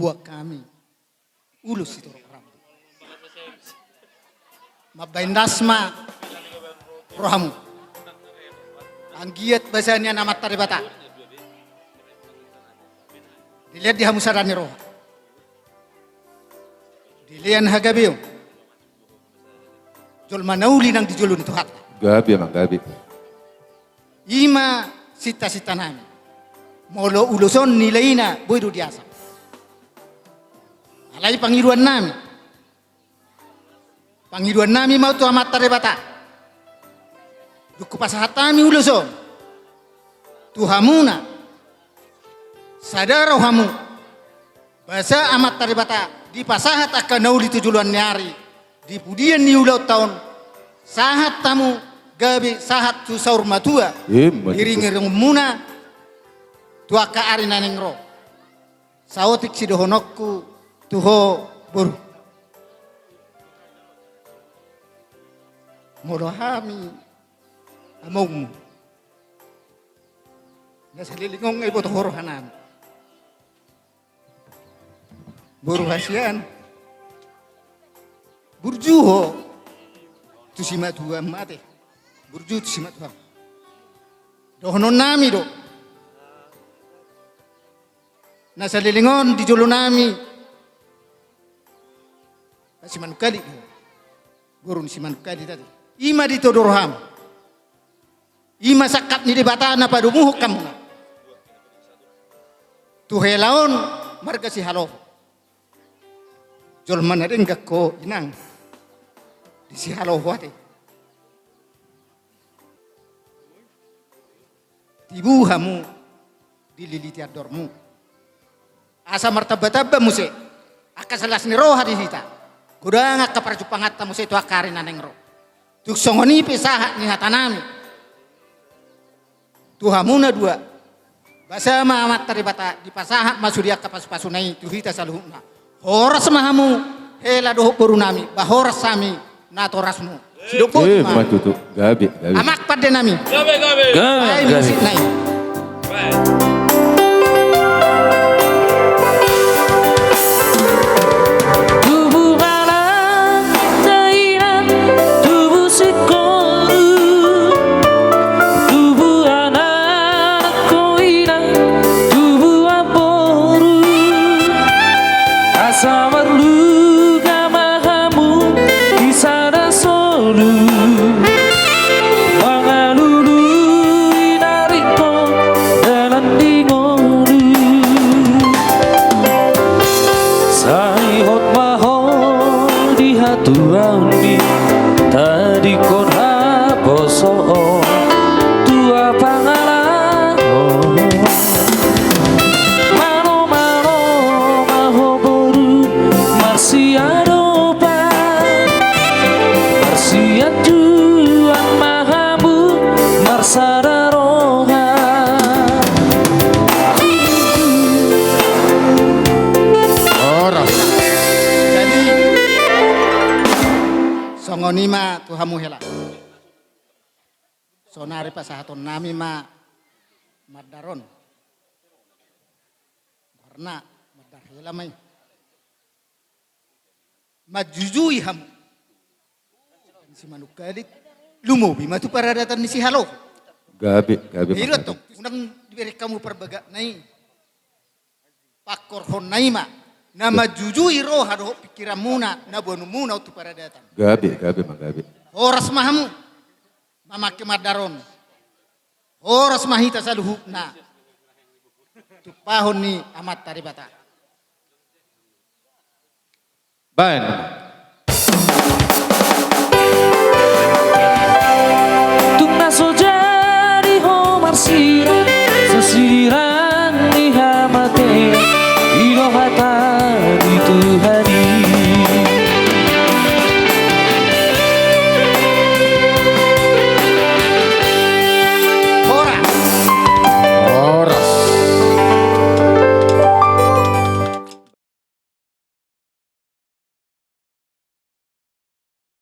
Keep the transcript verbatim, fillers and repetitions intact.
Buat hami ulos sitorop rambu. Mambahen das ma rohamu. Anggiat basa ni Amanta Debata dilean di hamu sada ni roha, dilean hagabeon, jolma na uli nang di jolo ni Tuhanta. Gabe ma gabe. I ma sintasinta nami. Molo ulos on nilaina boi do diasap. Alai pangidoan nami, pangidoan nami ma tu Amanta Debata, dung hupasahat hami ulos on tu hamuna, sada rohamu, basa Amanta Debata dipasahat angka na uli tu joloan ni ari, di pudian ni ulaonta on, sahat hamu gabe sahat tu saur matua. Ima tutu. Iringiringonmuna tu angka ari na naeng ro. Saotik sidohononku tu ho boru. Molo hami amongmu, na saleleng on nga iboto ho rohanami. Boru hasian, burju ho tu simatuam ate. Burju tu simatuam. Dohononnami do, na saleleng on di jolonami, Simanungkalit do. Boru ni Simanungkalit ate. I ma ditodo roham. I ma sangkap ni Debata na padomuhon hamuna tu hela on marga Sihaloho. Jolma na denggan ho inang di Sihaloho ate. Tibu hamu dililiti andormu. Asa martambatamba muse angka las ni roha di hita. Godang angka parjumpanganta muse tu angka ari na naeng ro. Tung songon i pe sahat ni hatanami tu hamu na dua. Basa ma Amanta Debata dipasahat ma sude angka pasupasuna i tu hita saluhutna. Horas ma hamu hela dohot borunami, ba horas hami natorasmu. Sidok boti ma. Ima tutu. Gabe, gabe. Amang pandenami. Gabe, gabe. Gabe, gabe. Ai musik nai. Tubu anak dainang, tubu singkoru, tubu anak dainang, tubu aboru. Asa marluga ma hamu di sada solu, mangalului na ringkot dalan di ngolu. Sai hot ma ho di hatuaon i, tadingkon haposoon, tua pangalaho. Malo, malo ma ho boru marsiadopan, marsianjuan ma hamu marsada roha. Horas. Jadi songon i ma tu hamu hela. Sonari pasahatonnami ma mandar on. Karna mandar hela ma i. Manjujui hamu. Simanungkalit, lumobi ma tu paradatan ni Sihaloho. Gabe, gabe. Ido tong, unang dibereng hamu parbagakna i. Pangkorhonna i ma na manjujui roha dohot pingkiranmuna na boanonmuna on tu paradatan. Gabe, gabe ma gabe. Horas ma hamu mamangke mandar on. Horas ma hita saluhutna tumpahon ni Amanta Debata. Baen.